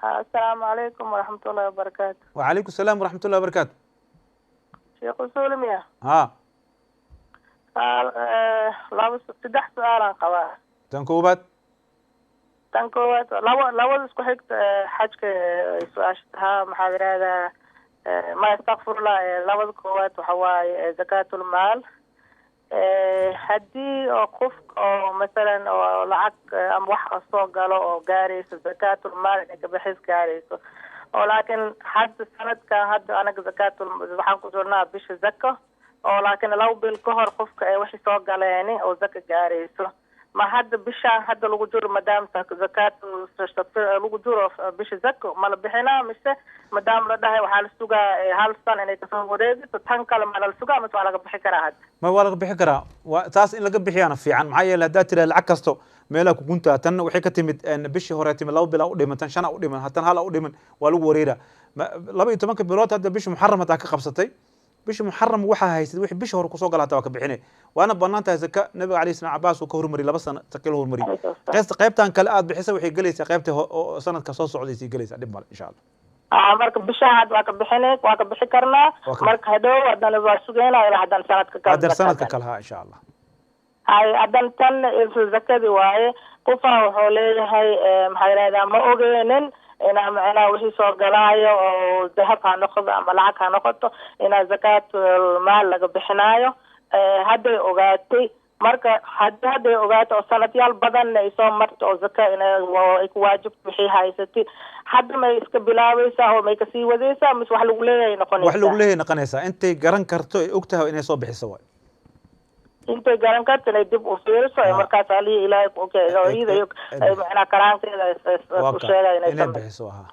Asalaamu calaykum waraxmatullahi wabarakaatu. Wacalaykum salaam waraxmatullahi wabarakaatu. Sheekh Usuulmiya? Ha. Laba, saddex su-aalaan qabaa. Tan koowaad? Tan koowaad, laba, labada isku xigta, xajka su-aasha tahaa, maxaa yidhahdaa, ma astakfirullah, labada koowaad waxa waaye zakaatulmaal. Haddii oo qof oo masalan oo lacag ama wax soo galo oo gaarayso zakaatulmaal inay kabixis gaarayso, oo laakiin hadda sanadkan hadda anaga zakaatul waxaan ku jirnaa bisha zako, oo laakiin 2 bil ka hor qofka ay wixii soo galeeni oo zaka gaarayso, ma hadda bishaan hadda lagu jiro, maadaama zakaat lagu jiro bisha zako, ma la bixinaa, mise maadaama la dhahay waxaa la sugaa hal san inay kasoo wareegto, tan kale ma la sugaa, mise waa laga bixi karaa hadda? Ma waa laga bixi karaa. Waa taas in laga bixiyaana fiican, maxaa yeele haddaad tiraa lacag kasto meelaha kuguntaa, tanna waxay ka timid bishii hore timid, 2 bilaa u dhiman, tan shana u dhiman, tan hala u dhiman, waa lagu wareeraa. 12-ka bilood hadda bisha Muxaram hataa ka qabsatay, bisha Muxaram waxaa haysad wixii bisha hore kusoo gala hataa waa ka bixine, waana banaan tahay. Zaka Nabiga alayhi salam Cabaas uu ka hormariyay, 2 sano zaka la hormariyay. Qaybtan kale aad bixisa waxay gelaysaa qaybta oo sanadka soo socdaysay gelaysaa, dhib male insha Allah. Marka bisha had waa ka bixine, waa ka bixi karnaa. Marka hadhow haddana waa sugeynaa ilaa haddana sanadka kale. Haddana sanadka kale, ha, insha Allah. Hay, haddana tan zakadi waaye. Qofaa wuxuu leeyahay, maxaa yidhahdaa, ma ogeenin inaa macnaha wixii soo galaayo oo dahab ha noqdo ama lacag ha noqoto inaa zakaatul maal laga bixinaayo. Hadday ogaatay, marka hadday ogaato oo sanadyaal badanna ay soo marto oo zaka ina ay ku waajibto wixii haysatay, hadda may iska bilaabaysaa oo may kasii wadaysaa, mise wax lagu leeyahay noqonaysaa? Wax lagu leeyahay noqonaysaa. Intay garan karto ay og tahay inay soo bixiso waay. Intay garan karto inay dib u fiiriso ee markaas alihii Ilaahay ku okay oo iyada ay macnaha karaankeeda ku sheegay inay inay bixiso, ha.